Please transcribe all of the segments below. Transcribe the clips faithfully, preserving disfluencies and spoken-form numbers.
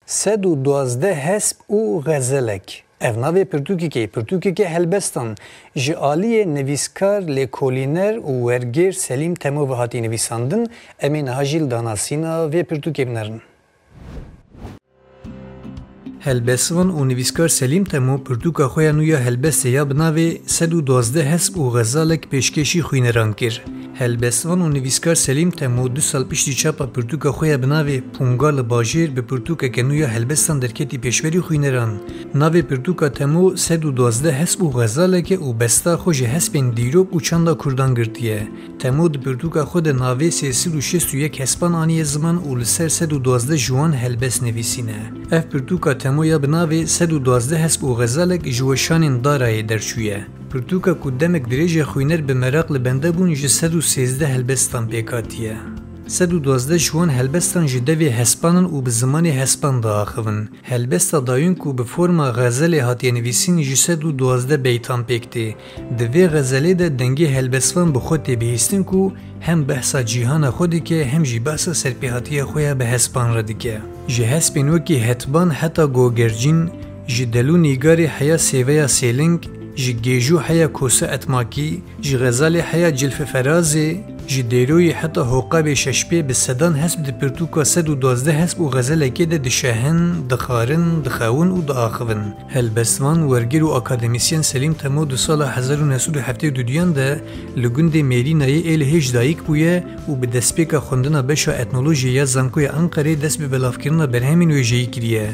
Sed û duwazdeh hesp û xezelek. Ev navê pirtûkekê, pirtûkeke helbestan, ji aliyê nivîskar, lêkolîner û wergêr Selîm Temo ve hatiye nivîsandin. Em ê niha jî li danasîna vê pirtûkê binerin. Helbestvan û nivîskar Selîm Temo pirtûka xwe ya nû ya helbestê ya bi navê Sed û duwazdeh hesp û xezalek pêşkêşî xwîneran kir. Helbestvan û nivîskar Selîm Temo du sal piştî çapa pirtûka xwe ya bi navê Punga li Bajêr bi pirtûkeke nû ya helbestan derketî pêşberî xwîneran. Navê pirtûka Temo sed û duwazdeh hesp û xezalek e û besta xwe ji hespên dîrok û çanda kurdan girtiye. Temo di pirtûka xwe de navê sê sed û şêst û yek hespan aniye ziman û li ser sed û duwazdeh ji wan helbest nivîsîne. Ev pirtûka Temo ya bi navê sed û duwazdeh hesp û xezalek ji weşanên Darayê derçûye. Pirtûka ku demek dirêj e xwîner bi meraq li bende bûn ji sed û sêzdeh helbestan pêk hatiye. Sed û duwazdeh ji wan helbestan ji devê hespan in û bi zimanê hespan diaxivin. Helbesta dayûn ku bi forma xezelê hatiye nivîsîn ji sed û duwazdeh beytan pêk tê. Di vê xezelê de dengê helbestvan bi xwe tê bihîstin ku hem behsa cîhana xwe dike hem jî behsa serpêhatiya xwe ya bi hespan re dike. Ji hespên wekî hetban heta gogercîn, ji del û nîgarê heya sêveya sêling, ji gêjo heya kosa etmakî, ji xezalê heya cilfiferazê, ji dêroyê heta hoqabê şeşpê bi sedan hesp di pirtûka sed û duwazdeh hesp û xezelekê de dişehin, dixwarin, dixewin û diaxivin. Helbestvan, wergêr û akademîsyen Selîm Temo di sala hezar û neh sed û heftê û duyan de li gundê Mêrînayê ê li hêj dayik bûye û bi destpêka xwendina beşa etnolojiyê ya Zankoya Enqerê dest bi belavkirina berhemên wêjeyî kiriye.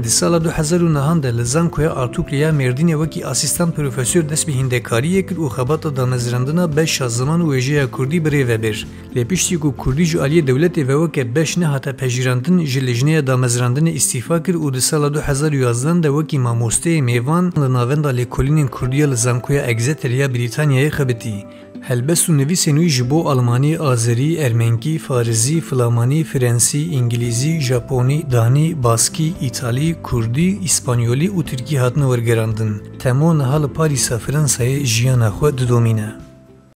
Di sala du hezar û nehan de li Zankoya Artuklu ya Mêrdînê wekî asîstan profesor dest bi hîndekariyê kir û xebata damezrandina beşa ziman û wêjeya kurdî bi rê ve bir. Lê piştî ku kurdî ji aliyê dewletê ve weke beş nehate pejirandin, ji Lijneya Damezrandinê îstîfa kir û di sala du hezar û yazdan de wekî mamosteyê mêvan li Navenda Lêkolînên Kurdî ya li Zankoya Exeter ya Brîtanyayê xebitî. Helbest û nivîsên wî ji bo almanî, azerî, ermenkî, farizî, flamanî, frensî, îngilîzî, japonî, danî, baskî, îtalî, kurdî, îspanyolî û tirkî hatine wergerandin. Temo niha li Parîsa Fransayê jiyana xwe didomîne.